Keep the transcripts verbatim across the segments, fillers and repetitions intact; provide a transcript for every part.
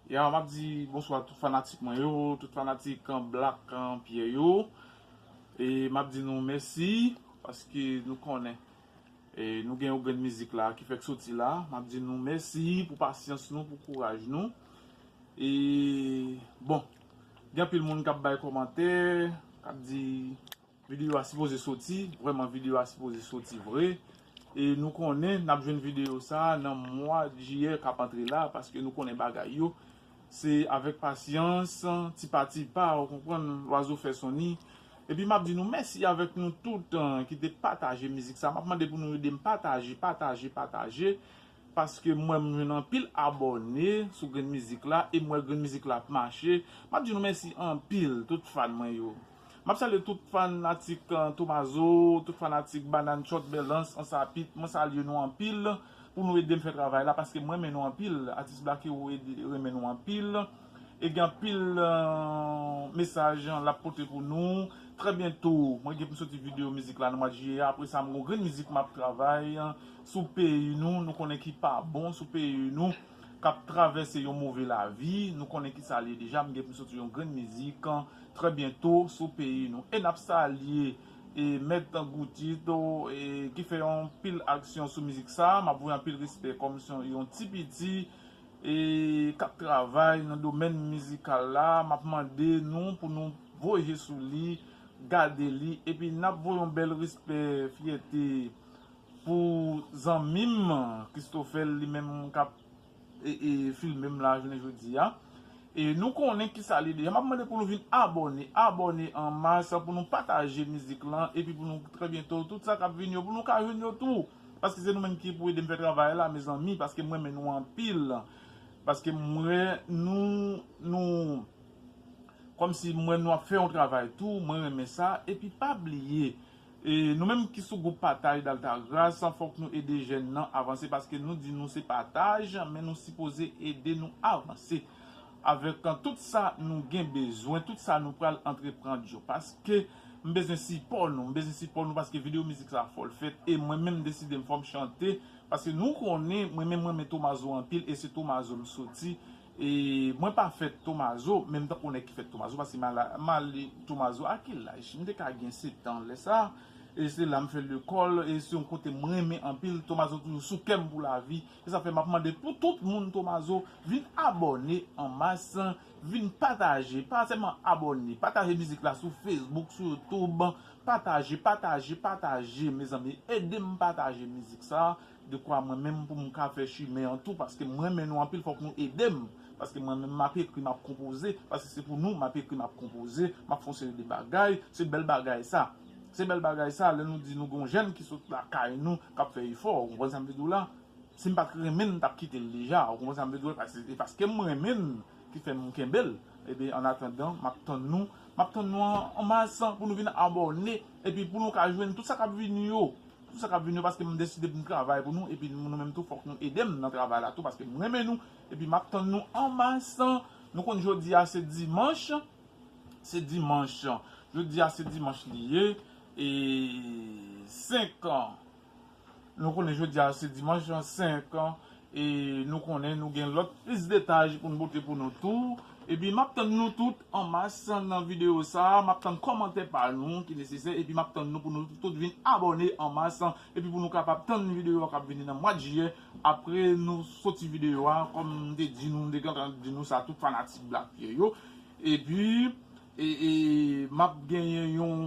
Ya, m ap di bonswa tout fanatik mwen yo, tout fanatik, an, Black, an, Pierre yo. E m ap di nou mèsi, paske nou konnen, e, nou gen yon grenn mizik la ki fèk soti la. M ap di nou mèsi pou pasyans nou, pou kouraj nou. E, bon, gen anpil moun k ap bay kòmantè, k ap di videyo a sipoze soti, vrèman videyo a sipoze soti vre. E nou konnen n ap jwenn videyo sa a nan mwa jiyè k ap antre la, paske nou konnen bagay yo se avèk pasyans, ti pa ti pa, ou konprann, lwazo fè son ni. Epi m ap di nou mèsi avèk nou tout, an, ki te pataje mizik sa. M ap mande pou nou ede m pataje, pataje, pataje. Paske m wè m jwenn anpil abòne sou grenn mizik la, e m wè grenn mizik la ap mache. M ap di nou mèsi anpil, tout fan mwen yo. M ap salye tout fanatik, an, Tomazo, tout fanatik Banane Chòt Bèlans, an, Sapit. Mwen salye nou anpil pou nou ede m fè travay la, paske m renmen nou anpil. Atis Black Hero ede, renmen nou anpil. E gen anpil, an, mesaj, an, l ap pote pou nou. Trè byento, mwen gen pou m soti videyo mizik la nan mwa jiyè. Apre sa, m gon grenn mizik m ap travay, an, sou peyi nou. Nou konnen ki pa bon sou peyi nou, k ap travèse yon move lavi. Nou konnen ki sa l ye deja. M gen pou m soti yon grenn mizik, an, trè byento sou peyi nou. E n ap salye, e, Mèt Goutito, e, ki fè yon pil aksyon sou mizik sa. M ap voye anpil respè kòm se yon, yon ti piti, e, k ap travay nan domèn mizikal la. M ap mande nou pou nou voye sou li, gade li, epi n ap voye yon bèl respè, fyète pou zanmi m, Christophel, li menm k ap, e, e, filme m la jounen jodi a. E nou konnen ki sa li deja. M ap mande pou nou vin abòne, abòne an mas, pou nou pataje mizik lan, epi pou nou trè byento, tout sa k ap vini yo, pou nou ka jwenn yo tou. Paske se nou menm ki pou ede m fè travay la, mezanmi, paske m renmen nou anpil. Paske m wè nou, nou, kòmsi m wè nou ap fè yon travay tou, mwen renmen sa. Epi pa bliye, e, nou menm ki sou gwoup pataj Dalta Gras, fòk nou ede jèn nan avanse, paske nou di nou se pataj, men nou sipoze ede nou avanse avèk, an, tout sa nou gen bezwen, tout sa nou pral antreprann yo. Paske m bezwen sipò nou, m bezwen sipò nou, paske videyo mizik sa fò l fèt, e mwen menm m deside m fò m chante, paske nou konnen, mwen menm, mwen renmen Tomazo anpil, e se Tomazo m soti, e mwen pa fèt Tomazo, men m tankou nèg ki fèt Tomazo, paske m ale, m ale Tomazo a ki laj? M te ka gen sèt an lè sa, e se la m fè lekòl, e se yon kote m renmen anpil, Tomazo toujou sou kè m pou lavi, e sa fè m ap mande pou tout moun Tomazo vin abòne an mas, vin pataje, pa sèlman abòne, pataje mizik la sou Facebook, sou YouTube, pataje, pataje, pataje, mezanmi, ede m pataje mizik sa, dekwa mwen menm pou m ka fè chimen an tou, paske m renmen nou anpil, fòk nou ede m, paske mwen menm m ap ekri, m ap konpoze, paske se pou nou m ap ekri, m ap konpoze, m ap fè yon seri de bagay, se bèl bagay sa. Se bèl bagay sa, lè nou di nou gon jèn ki sot lakay nou, k ap fè efò, ou konprann sa m vle di w la? Si m pa t renmen l, m t ap kite l deja, ou konprann sa m vle di w la? Paske, e paske m renmen l ki fè m kenbe l. Ebyen, annatandan, m ap tann nou, m ap tann nou an, an mas pou nou vin abòne, epi pou nou ka jwenn tout sa k ap vini yo. Tout sa k ap vini yo, paske m deside pou m travay pou nou, epi nou, nou menm tou, fòk nou ede m nan travay la tou, paske m renmen nou, epi m ap tann nou an mas. Nou konn jodi a se dimanch, se dimanch, jodi a se dimanch li ye, e senk, nou konnen jodi a se dimanch senk, e nou konnen nou gen lòt plis detay pou n pote pou nou tou. Epi m ap tann nou tout an mas nan videyo sa a. M ap tann kòmantè pa nou ki nesesè. Epi m ap tann nou pou nou tout vin abòne an mas. Epi pou nou kapab tann videyo a k ap vini nan mwa jiyè. Apre nou soti videyo a, kòm m te di nou, m te gentan di nou sa, tout fanatik Black Pierre yo. Epi, e, e, m ap genyen yon,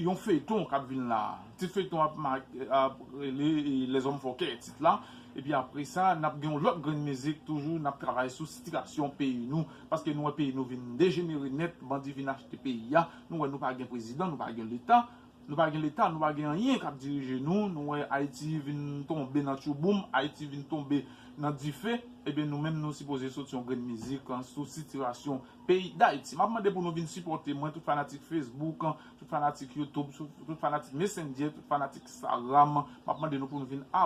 yon feyton k ap vin la. Tit feyton ap ma-, ap rele, e, Les Hommes Forqués, tit la. Epi apre sa, n ap gen yon lòt grenn mizik toujou, n ap travay sou sitiyasyon peyi nou. Paske nou wè peyi nou vin dejenere nèt, bandi vin achte peyi a. Nou wè nou pa gen prezidan, nou pa gen leta. Nou pa gen leta, nou pa gen anyen k ap dirije nou. Nou wè Ayiti vin tonbe nan tchouboum, Ayiti vin tonbe nan dife. Ebyen, nou menm, nou sipoze soti yon grenn mizik, an, sou sitiyasyon peyi Dayiti. M ap mande pou nou vin sipòte mwen, tout fanatik Facebook, an, tout fanatik YouTube, sou, tout fanatik Messenger, tout fanatik Instagram. M ap mande nou pou nou vin